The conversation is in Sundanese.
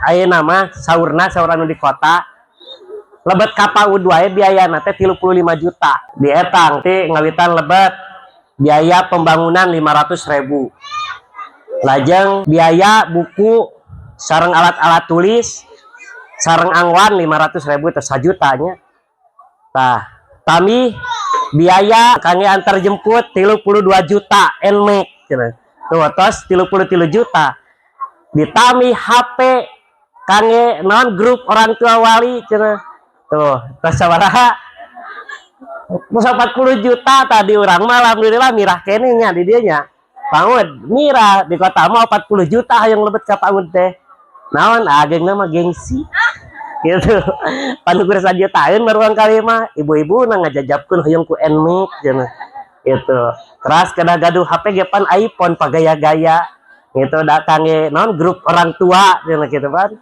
Ayeuna mah saurna saur anu di kota, lebet ka PAUD wae biayana teh 35 juta. Dietang ti ngawitan lebet biaya pembangunan 500 ribu, lajeng biaya buku sareng alat-alat tulis sareng anggoan 500 ribu atau 1 jutanya. Tah, kami biaya kangge antar jemput 32 juta Nmax cenah. Tuh, tos 33 juta. Ditambih HP kangge non grup orang tua wali cenah. Tuh, tos sabaraha? Masa 40 juta. Tadi urang mah alhamdulillah mirah keneh nya di dieu nya. PAUD mirah, di kota mah 40 juta yang lebet ka PAUD teh. Naon agengna mah gengsi gitu. Pan ukur sajutaan berulang kali mah ibu-ibu na ngajajabkeun hoyong ku Nmax cenah gitu. Teras kedah gaduh HP ge pan iPhone pagaya-gaya gitu da kangge non grup orang tua cenah gitu pan.